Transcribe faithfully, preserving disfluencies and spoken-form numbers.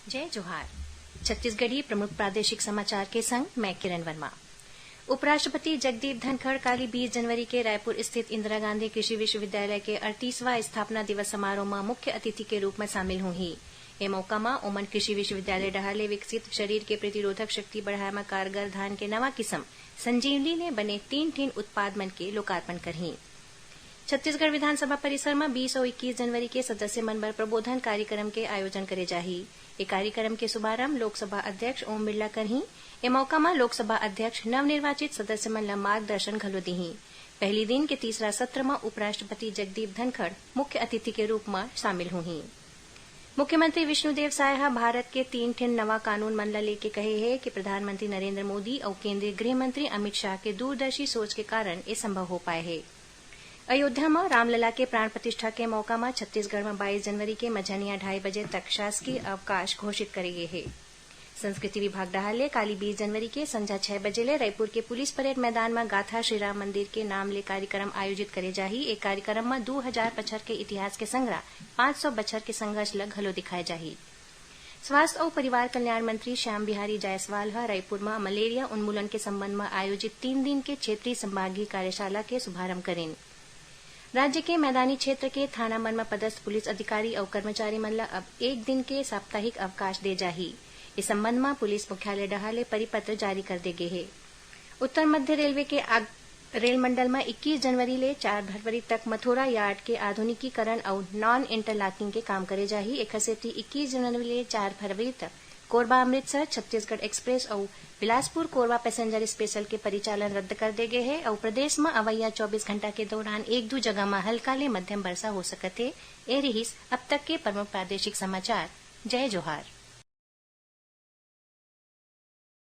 जय जोहार। छत्तीसगढ़ी प्रमुख प्रादेशिक समाचार के संग मैं किरण वर्मा। उपराष्ट्रपति जगदीप धनखड़ काली बीस जनवरी के रायपुर स्थित इंदिरा गांधी कृषि विश्वविद्यालय के अड़तीसवां स्थापना दिवस समारोह म मुख्य अतिथि के रूप म शामिल होही। ए मौका म ओमन कृषि विश्वविद्यालय डहार ले विकसित शरीर के प्रतिरोधक शक्ति बढ़ाए म कारगर धान के नवा किसम संजीवनी ले बने तीन ठिन उत्पाद मन के लोकार्पण करही। छत्तीसगढ़ विधानसभा परिसर म बीस अउ इक्कीस जनवरी के सदस्य मन बर प्रबोधन कार्यक्रम के आयोजन करे जाही। ए कार्यक्रम के शुभारंभ लोकसभा अध्यक्ष ओम बिरला करही। ए मौका म लोकसभा अध्यक्ष नवनिर्वाचित सदस्य मन ल मार्गदर्शन घलो दिही। पहली दिन के तीसरा सत्र म उपराष्ट्रपति जगदीप धनखड़ मुख्य अतिथि के रूप म शामिल होही। मुख्यमंत्री विष्णुदेव साय ह भारत के तीन ठिन नवा कानून मन ल लेके कहे हे कि प्रधानमंत्री नरेंद्र मोदी अउ केंद्रीय गृह मंत्री अमित शाह के दूरदर्शी सोच के कारण ए संभव हो पाए हे। अयोध्या म रामलला के प्राण प्रतिष्ठा के मौका म छत्तीसगढ़ म बाईस जनवरी के मझनिया ढाई बजे तक शासकीय अवकाश घोषित करे गे हे। संस्कृति विभाग डहार ले काली बीस जनवरी के संझा छह बजे ले रायपुर के पुलिस परेड मैदान म गाथा श्री राम मंदिर के नाम ले कार्यक्रम आयोजित करे जाही। ए कार्यक्रम म दू हजार बछर के इतिहास के संघरा पाँच सौ बछर के संघर्ष ल घलो दिखाए जाही। स्वास्थ्य अउ परिवार कल्याण मंत्री श्याम बिहारी जायसवाल ह रायपुर म मलेरिया उन्मूलन के संबंध म आयोजित तीन दिन के क्षेत्रीय संभागीय कार्यशाला के शुभारंभ करिन। राज्य के मैदानी क्षेत्र के थाना मन म पदस्थ पुलिस अधिकारी अउ कर्मचारी मन ल अब एक दिन के साप्ताहिक अवकाश दे जाही। इस संबंध म पुलिस मुख्यालय डहार ले परिपत्र जारी कर दे गे हे। उत्तर मध्य रेलवे के आग रेल मंडल म इक्कीस जनवरी ले चार फरवरी तक मथुरा यार्ड के आधुनिकीकरण अउ नॉन इंटरलॉकिंग के काम करे जाही। एखर सेती इक्कीस जनवरी ले चार फरवरी तक कोरबा अमृतसर छत्तीसगढ़ एक्सप्रेस अउ बिलासपुर कोरबा पैसेंजर स्पेशल के परिचालन रद्द कर दे गे हे अउ प्रदेश म अवइया चौबीस घंटा के दौरान एक दू जगह म हल्का ले मध्यम बरसा हो सकत हे। ए रिहिस अब तक के प्रमुख प्रादेशिक समाचार। जय जोहार।